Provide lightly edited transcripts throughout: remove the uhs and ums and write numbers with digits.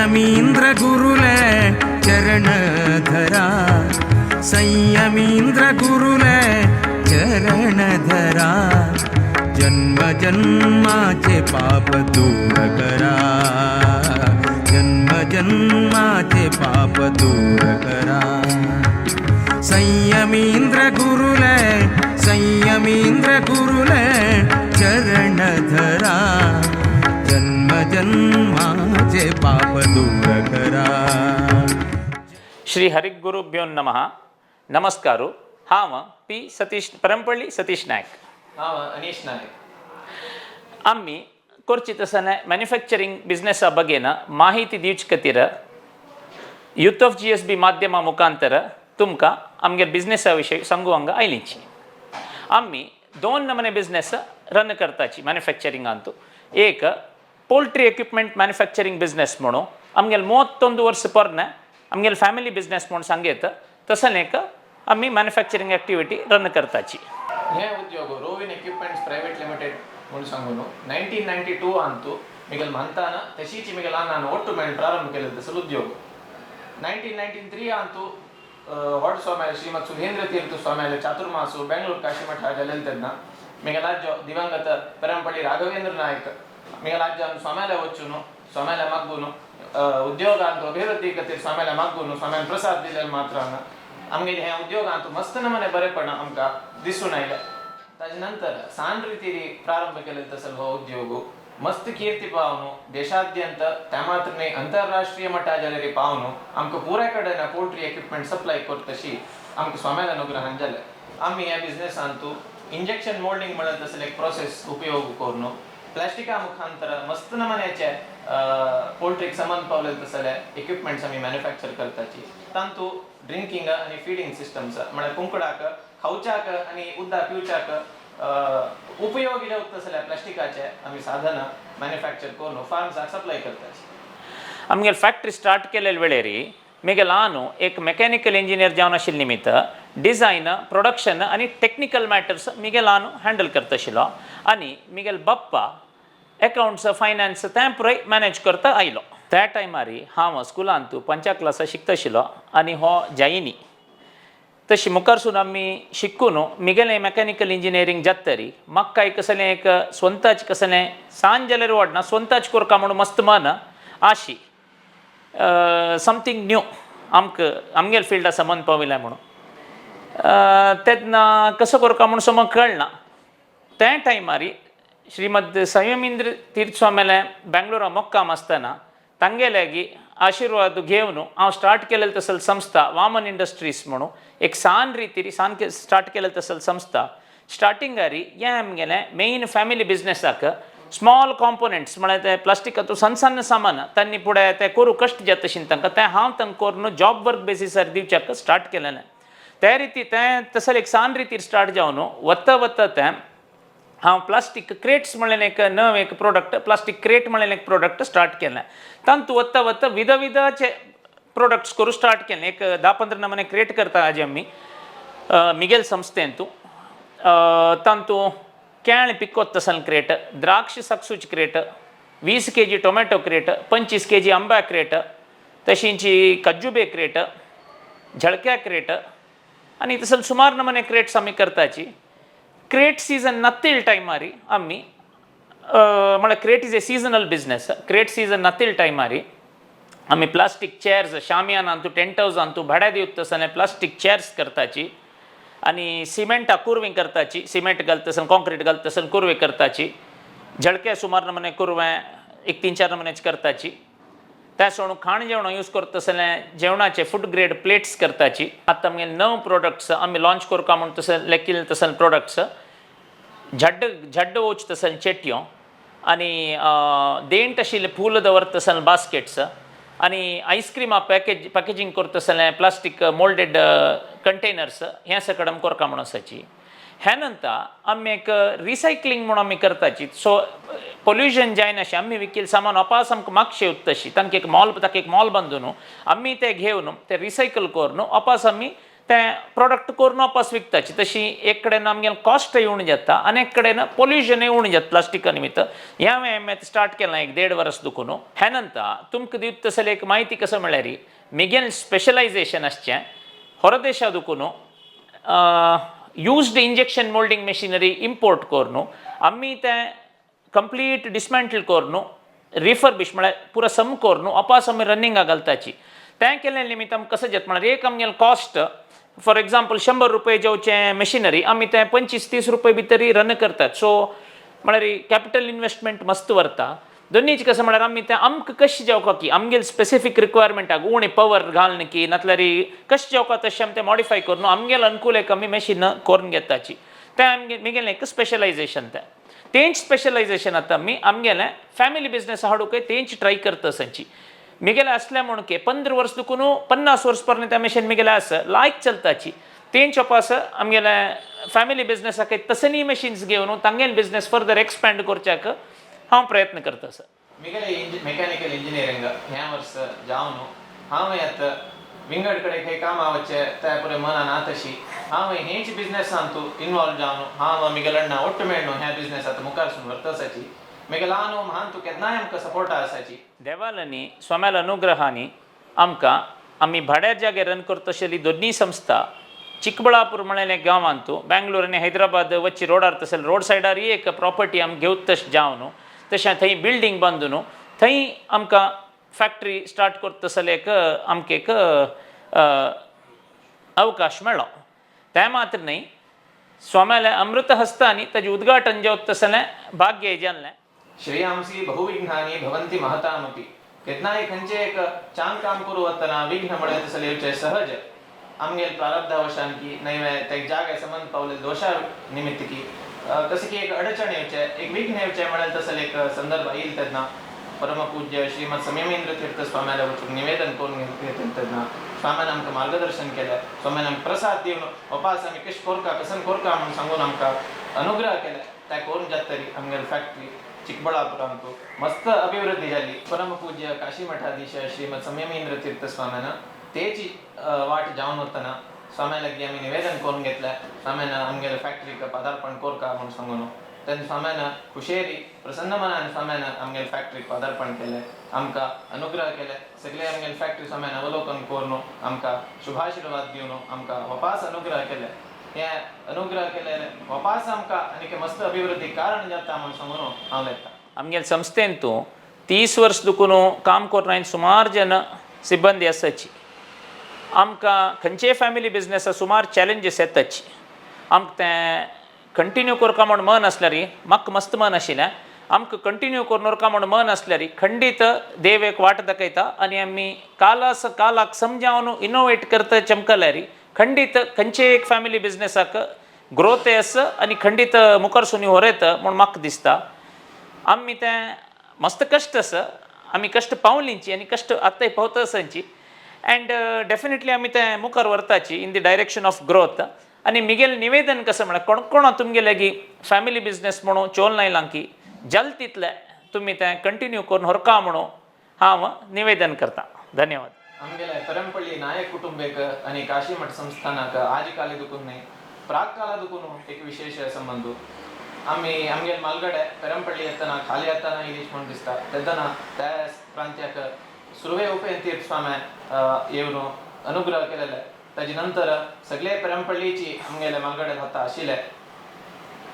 संयमींद्र गुरुले चरण धरा, संयमींद्र गुरुले चरण धरा, जन्म जन्माचे पाप दूर करा, जन्म जन्माचे पाप दूर करा. संयमींद्र गुरुले, संयमींद्र गुरुले चरण धरा, जन्म जन्माचे पाप दूर करा. ಶ್ರೀ ಹರಿಗುರುಭ್ಯೋ ನಮಃ. ನಮಸ್ಕಾರ. ಹಾವ ಪಿ ಸತೀಶ್, ಪರಂಪಳ್ಳಿ ಸತೀಶ್ ನಾಯ್ಕ್. हांव अनीश नायक. आम्ही करची तसने मॅन्युफॅक्चरींग बिझनेसा बगेन माहिती दिवचे खातीर यूथ ऑफ जीएसबी माध्यमा मुखांतर तुमकां आमगे बिझनेसा विशयी सांगू हांगा आयलीची. आमी दोन नमुने बिझनेस रन करताची मॅन्युफॅक्चरिंगांतू. एक पोल्ट्री इक्विपमेंट मॅन्युफॅक्चरींग बिझनेस म्हणून आमगेले 31 वर्स पोरणे आमगेले फॅमिली बिझनेस म्हूण सांगयत तसलें एक आमी मॅन्युफॅक्चरींग एक्टिविटी रन करताची. हे उद्योग रोविन इक्विपमेंट्स प्रैवेट लिमिटेड म्हूण सांगून 1992 ಅಂತು ಮಿಗಲ್ ಮಂತಾನ ತಶೀಚಿ ಮಿಗಲ್ ನಾನು ಒಟ್ಟು ಮೇಲೆ ಪ್ರಾರಂಭ केलेलं तसं ಉದ್ಯೋಗ. 1993 ಅಂತು ಹೊಡ್ ಸ್ವಾಮಿ ಶ್ರೀಮದ್ ಸುಧೇಂದ್ರ ತೀರ್ಥ ಸ್ವಾಮಿ ಚಾತುರ್ಮಾಸು ಬೆಂಗಳೂರು ಕಾಶಿಮಠ ಜಲಂತದ್ನ ಮಿಗಲಾಜ್ಜ ದಿವಂಗತ ಪೆರಂಪಳ್ಳಿ ರಾಘವೇಂದ್ರ ನಾಯಕ್ ಮಿಗಲಾಜ್ಜ ಸ್ವಾಮ್ಯಾಲೆ ವಚ್ಚುನು, ಸ್ವಾಮ್ಯಾಲೆ ಮಗ್ಗುನು, ಉದ್ಯೋಗ ಅಂತ ಅಭಿವೃದ್ಧಿ ಕತೀರ್ ಸ್ವಾಮ್ಯಾಲೆ ಮಗ್ಗುನು, ಸ್ವಾಮ್ಯಾಲೆ ಪ್ರಸಾದ್ ದಿಲ್ಲಲ್ ಮಾತ್ರ आमगेले हें उद्योगांत मस्त नमने बरेपण आमकां दिसून आयलें. ताजे नंतर सान रितीरी प्रारंभ केलेलो तसो हो उद्योग मस्त कीर्ती पावनु देशाद्यंत, त्या मात्र न्हय, अंतरराष्ट्रीय मट्टाचेर पावनु आमकां पुराय कडेन पोल्ट्री इक्विपमेंट सप्लाय करतशी आमकां स्वाम्याल्या अनुग्रहान जालें. आमी ह्या बिझनेसांतू इंजेक्शन मोल्डिंग म्हणत तसले एक प्रोसेस उपयोग करून प्लास्टिका मुखांतर मस्त नमन्याचे पोल्ट्रीक संबंद पावलेले तसले इक्विपमेंट्स आमी मॅन्युफॅक्चर करताची. तांतू ड्रिंकिंग आनी फिडिंग सिस्टम्स, म्हळ्यार कुंकडाक खावच्याक आनी उदक पिवच्याक उपयोगी जावता तसले प्लास्टिकाचे आमी साधनां मॅन्युफॅक्चर करून फार्म्साक सप्लाय करताची. आमगेले फॅक्ट्री स्टार्ट केलेले वेळेरी मिगेल हांव एक मेकॅनिकल इंजिनियर जावन आशिल्ले निमित्त डिझायन, प्रोडक्शन आनी टेक्निकल मॅटर्स मिगेल हांव हँडल करता आशिल्लो आनी मिगेल बाप्पा अकाउंट्स, फायनान्स तें पुराय मॅनेज करता आयलो. त्या टायमार हांव स्कुलांत पंचा क्लासा शिकता आशिल्लो आनी हो जायनी. तशी मुखारसून आमी शिकून मिगेलें मॅकॅनिकल इंजिनियरींग जातरी म्हाका एक कसलें एक स्वंताच कसलें सान जाल्यार वाडना, स्वंताच करका म्हणून मस्त मन आशी, समथींग न्यू आमकां आमगेले फिल्डा संबंद पाविल्लें म्हणून. तेन्ना कसो करका म्हूण समज कळना. त्या टायमार श्रीमद संयमींद्र तीर्थ स्वाम्याले बेंगलोरा मोक्काम आसतना तांगेले आशिर्वाद घेवन हांव स्टार्ट केलेले तसल संस्था वामन इंडस्ट्रीज म्हणून एक सान रितीर सान स्टार्ट केलेले तसल संस्था. स्टार्टिंगारी हें आमगेलें मेन फॅमिली बिजनेसाक स्मॉल कॉम्पोनंट्स, म्हळ्यार ते प्लास्टिकाचो सन्न सन्न सामान तांणी फुडें तें करूं कश्ट जाता तशें तांकां तें हांव तांकां करून जॉब वर्क बेसिसार दिवच्याक स्टार्ट केलेलें. त्या रिती तें तसलें एक सान रितीर स्टार्ट जावन वता वता तें हांव प्लास्टीक क्रेट्स म्हणलें एक नवें एक प्रोडक्ट, प्लास्टीक क्रेट म्हणलें एक प्रोडक्ट स्टार्ट केलें. तातूंत वता वता विध विधाचे प्रोडक्ट्स करूं स्टार्ट केलें. एक 10-15 नमुने क्रेट करता आजी आमी मिगेल संस्थेंतू. तातूंत केळें पिकोत तसलें क्रेट, द्राक्ष साकसूची crate, 20 KG tomato crate, 25 KG आंब्या क्रेट, तशींची कज्जुबे क्रेट, झळक्या क्रेट आनी तसले सुमार नमुने क्रेट्स आमी करताची. क्रेट सीजन नत्तील टायमारी आमी, म्हळ्यार crate is a seasonal business, crate season नत्तील टायमारी आमी plastic chairs, शामियाना Antu, tent house Antu भाड्या दिवत तसले प्लास्टीक चेअर्स करताची आनी सिमेंटा कुरवीं करताची. सिमेंट घालता तसलें, कॉन्क्रीट घालता तसलें कुरवे करताची. झळके सुमार नमुने कुरवें एक तीन चार नमुन्याचे करताची. त्या सोडून खाण जेवण यूज करता तसलें जेवणाचे फूड ग्रेड प्लेट्स करताची. आतां आमगे नव प्रोडक्ट्स आमी लॉंच करता म्हूण तसलें लेकिल तसलें प्रोडक्ट्स, झड्ड झड्ड वच तसलें चेटयो आनी देंट आशिल्ले फूल दवरता तसलें बास्केट्स आनी आयस्क्रिमा पॅकेजींग करता तसलें प्लास्टीक मोल्डेड कंटेनर्स, हें सगळें आमी करता म्हूण आसाची. ह्या नंतर आमी एक रिसायकलींग म्हूण आमी करताची. सो पोल्युशन जायनाशें आमी विकील सामान वापास आमकां मागशें उत्तशी तांकां एक मॉल, ताका एक मॉल बांदून आमी ते घेवन ते रिसायकल करून वापास आमी तें प्रोडक्ट करून वापस विकताची. तशी एक कडेन आमगेलें कॉस्टय उणें जाता आनी एक कडेन पोल्युशनय उणें जाता प्लास्टिका निमित्त. हें हांवें स्टार्ट केलां एक 1.5 वर्स दुखून. ह्या नंतर तुमकां दिवता तसले एक म्हायती कसो म्हळ्यार मिगेलें स्पेशलायजेशन आसचें होरदेशा दुखून used injection moulding machinery import करून आमी तें कंप्लीट डिसमेंटल करून रिफर्बिश म्हळ्यार पुरो सम करून वापस आमी रनिंगाक घालताची. तें केल्ले निमित्त आमकां कसो जाता म्हळ्यार एक आमगेलें कॉस्ट फॉर एग्जाम्पल 100 रुपये जेवचें मशिनरी आमी तें 25-30 रुपये भितरी रन करतात. सो म्हळ्यार कॅपिटल इन्वेस्टमेंट मस्त वरता. दोनीच कसं म्हळ्यार आमी तें आमकां कशें जेवका की आमगेले स्पेसिफीक रिक्वायरमेंटाक उणें पवर घालून की नातल्यार कशें जेवका तशें आमी तें मॉडिफाय करून आमगेले अनुकूल एक आमी मशीन करून घेताची. तें आमगे मिगेलें एक स्पेशलायजेशन. तें तेंच स्पेशलायजेशन आतां आमी आमगेलें फॅमिली बिजनस हाडूंकय तेंच ट्राय करता संची. मिगेलें आसलें म्हणून की 15 वर्स दुखून 50 वर्स पर्यंत तें मशीन मिगेलें आसा लायक चलताची. तेंच वापस आमगेलें फॅमिली बिजनसाक तसली मशीन्स घेवन तांगेले बिजनस फर्दर एक्सपेंड करच्याक हांव प्रयत्न करता सर. मिगेले मेकॅनिकल इंजिनियरिंग ह्या वर्स जावन हांव आतां विंगड कडेन खंय कामां वचचें ते पुरे मनान आताशी हांव हेच बिजनेसांतू इनवॉल्व जावन हांव मिगेले अण्णा ಒಟ್ಟು मेळ्ळो ह्या बिजनेस आतां मुखारसून व्हरतासाची. मिगेले ल्हान म्हान तूं केन्नाय आमकां सपोर्ट आसाची. देवालांनी स्वाम्याल्या अनुग्रहानी आमकां आमी भाड्या जाग्यार रन करता तशेली दोन्ही संस्था चिकबळापूर म्हणलें गांवांतू बेंगलोर आनी हैदराबाद वच्ची रोडार तशें रोड सायडारय एक प्रॉपर्टी आमी घेवत तशें जावन तशें थंय बिल्डींग बांदून थंय आमकां फॅक्टरी स्टार्ट करता तसले एक आमकां एक अवकाश मेळ्ळो. तें मात्र न्हय, स्वाम्याल्या अमृत हस्तांनी ताजें उद्घाटन जावत तसलें भाग्य जाल्लें. श्रेयांसी बहुविघ्नानि भवन्ति महतामपि. केन्नाय खंयचे एक चांग काम करू वतना विघ्न म्हळ्यार तसले येवचें सहज. आमगेले प्रारब्धावशान की नैवे ते जागे संबंद पावले दोशा निमित्त की कसे की एक अडचण येवचें, एक विघ्न येवचें म्हळ्यार तसले एक संदर्भ येईल तेन्ना परमपूज्य श्रीमद संयमेंद्र तीर्थ स्वाम्याला वचून निवेदन करून घेतलें तेन्ना स्वाम्यान आमकां मार्गदर्शन केलें. स्वाम्यान आमकां प्रसाद दिवन वपास आमी कशें कोरका कसन कोरका म्हणून सांगून आमकां अनुग्रह केले. त्या करून जात तरी आमगेले फॅक्टरी चिकबळापुरांतू मस्त अभिवृद्धी जाली. परमपूज्य काशी मठाधीश श्रीमद संयमेंद्र तीर्थ स्वाम्यान तेची वाट जावन वतना स्वाम्या लागीं आमी निवेदन करून घेतलें. स्वाम्यान आमगेले फॅक्टरीक पदार्पण कोरका म्हणून सांगून तेन्ना स्वाम्यान खुशेरी प्रसन्न मनान स्वाम्यान आमगेले फॅक्टरीक पदार्पण केलें, आमकां अनुग्रह केले. सगळे आमगेले फॅक्टरी स्वाम्यान अवलोकन करून आमकां शुभाशिर्वाद दिवन आमकां वपास अनुग्रह केले. हे अनुग्रह केले वपास आमकां आनीक मस्त अभिवृद्धी कारण जाता म्हणून सांगून हांव लेखता. आमगेले संस्थेंतू 30 वर्स दुखून काम करून सुमार जन सिब्बंदी आसाची. आमकां खंयचेय फॅमिली बिजनसा सुमार चॅलेंजीस येताची. आमकां तें कंटिन्यू करपा म्हूण मन आसल्यार, म्हाका मस्त मन आशिल्लें, आमकां कंटिन्यू करून उरका म्हूण मन आसल्यार खंडीत देव एक वाट दाखयता आनी आमी कालास कालाक समजावन इनोवेट करता चमकल्यार खंडीत खंयचेय एक फॅमिली बिजनसाक ग्रोथ आसा आनी खंडीत मुखार सुनी व्हरयता म्हूण म्हाका दिसता. आमी तें मस्त कश्ट आसा, आमी कश्ट पावलींची आनी कश्ट आतांय पावता आसांची अँड डेफिनेटली आमी तें मुखार व्हरताची in the direction of growth. आनी मिगेलें निवेदन कसं म्हळ्यार कोण कोणा तुमगे लागीं फॅमिली बिजनस म्हणून चोल नायलां की जल तितलें तुमी तें कंटिन्यू करून व्हरका म्हणून हांव निवेदन करता. धन्यवाद. आमगेले पेरंपल्ली नायक कुटुंबेक आनी काशीमठ संस्थानाक आजकाली दुखून न्हय, प्राक काला दुखून एक विशेष संबंध. आमी आमगेले मालगडे पेरंपल्ली येतना खाली येतना इलिश म्हूण दिसता तेन्ना त्या प्रांत्याक सुर्वे उपेन तीर्थ स्वामी येवन अनुग्रह केलेले. ताजे नंतर सगळे पेरंपल्लीची आमगेले मालगडे हत्ता आशिल्ले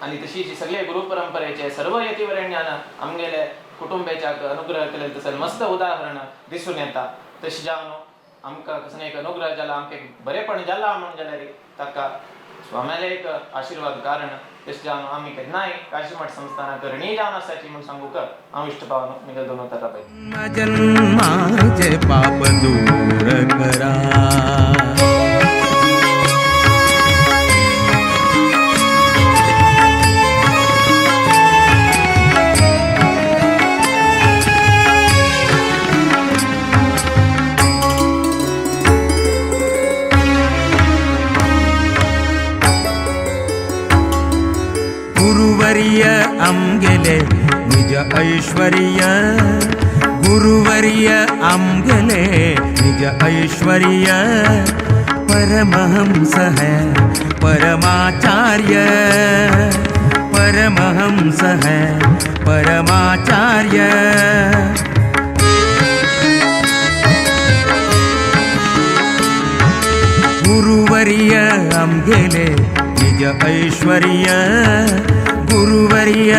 आनी तशीच सगळे गुरु परंपरेचे सर्व यतिवरेण्यान आमगेले कुटुंबेच्याक अनुग्रह केलेले तसले मस्त उदाहरण दिसून येता. तशें जावन आमकां कसलें एक अनुग्रह जाला, आमकां एक बरेपण जाला म्हूण जाल्यार ताका स्वाम्याले एक आशिर्वाद कारण. तशें जावन आमी केन्नाय काशीमठ संस्थानाक ऋणी जावन आसाची म्हूण सांगूक हांव इश्ट पावन मिगल दोन उतरां पळय. जन्माचे पाप दूर करा. गुरुवर्य आमगेले निज ऐश्वर्य, गुरुवर्य आमगेले निज ऐश्वर्य. परमहंस है परमाचार्य, परमहंस है परमाचार्य। गुरुवर्य आमगेले निज ऐश्वर्य, गुरुवर्य।